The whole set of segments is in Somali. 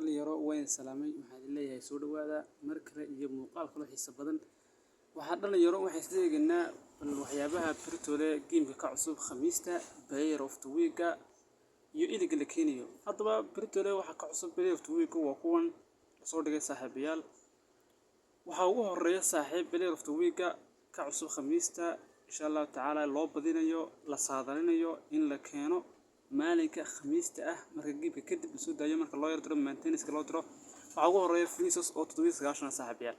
Dhalinyaro, waan salaamay. Waxaan idin leeyahay soo dhawaada mar kale iyo muuqaal kalo xiiso badan. Waxaa dhalinyaro waxaan isla eegaynaa bal waxyaabaha Britole gameka ka cusub Khamiista, Player of the Week-ga iyo iliga la keenayo. Haddaba Britole waxaa ka cusub Player of the Week waa kuwan soo dhigay, saaxiibayaal. Waxaa ugu horeeya, saaxiib, Player of the Week-ga ka cusub Khamiista, insha Allahu tacaala, loo badinayo, la saadalinayo in la keeno maalinka Khamiista ah marka gameka kadib lasoo daayo, marka loo yar diro maintenance loo diro. Waxaa ugu horeeya Vinicius oo 97, saaxiibayaal.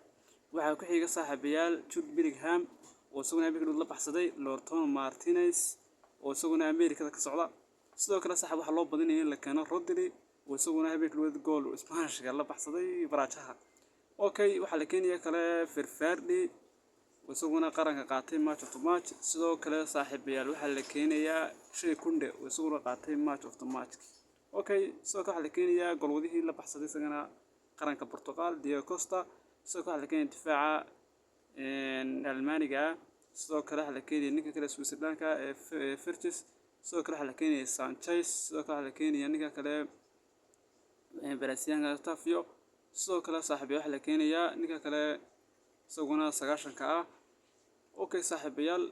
Waxaa ku xiga, saaxiibayaal, Jude Bellingham oo isaguna habeenkii la baxsaday, Lautaro Martinez oo isaguna Amerikada ka socda. Sidoo kale, saaxiib, waxaa loo badinaya in la keeno Rodri oo isaguna habeenkii gool Isbaanishka la baxsaday baraajaha. Okay, waxaa la keenaya kale Valverde oo isaguna qaranka qaatay match of the match. Sidoo kale, saaxiibayaal, waxaa la keenayaa Shay Kunde oo isaguna qaatay match of the match. Okay, sidoo kale waxaa la keenayaa golwadihii la baxsaday isagana qaranka Portugal, Diego Costa. Sidoo kale waxaa la keenayaa difaaca Almaaniga ah. Sidoo kale waxaa la keenayaa ninka kale Switzerlandka ee Wirtz. Sidoo kale waxaa la keenayaa Sanchez. Sidoo kale waxaa la keenayaa ninka kale Brazilianka, Otavio. Sidoo kale, saaxiibayaal, waxaa la keenayaa ninka kale isaguna 90-ka ah. Okay, saaxiibayaal,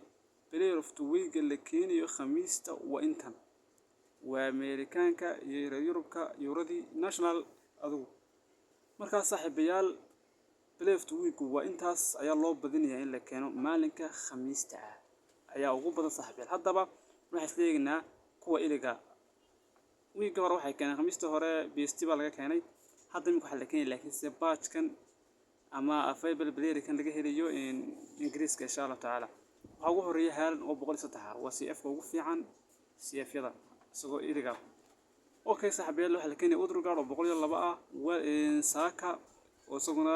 Player of the Week la keenayo Khamiista waa intan. Waa Amerikaanka iyo reer Yurubka, Yuradii national adigu. Markaas, saaxiibayaal, Player of the Week waa intaas ayaa loo badinayaa in la keeno maalinka Khamiista ah ayaa ugu badan, saaxiibayaal. Haddaba waxaan isla eegaynaa kuwa iliga. Wiigga hore waxay keeneen, Khamiista hore, BST baa laga keenay. Hadda imika waxaa la keenay laakiin se patchkan ama available playerkan laga helayo Ingiriiska, insha Allahu tacaala. Waxaa ugu horeeya Haaland oo 103 ah, waa CF ka ugu fiican CF-yada isagoo iliga. Okay, saaxiibayaal, waxaa la keenaya Odegaard oo 102 ah, Saka oo isaguna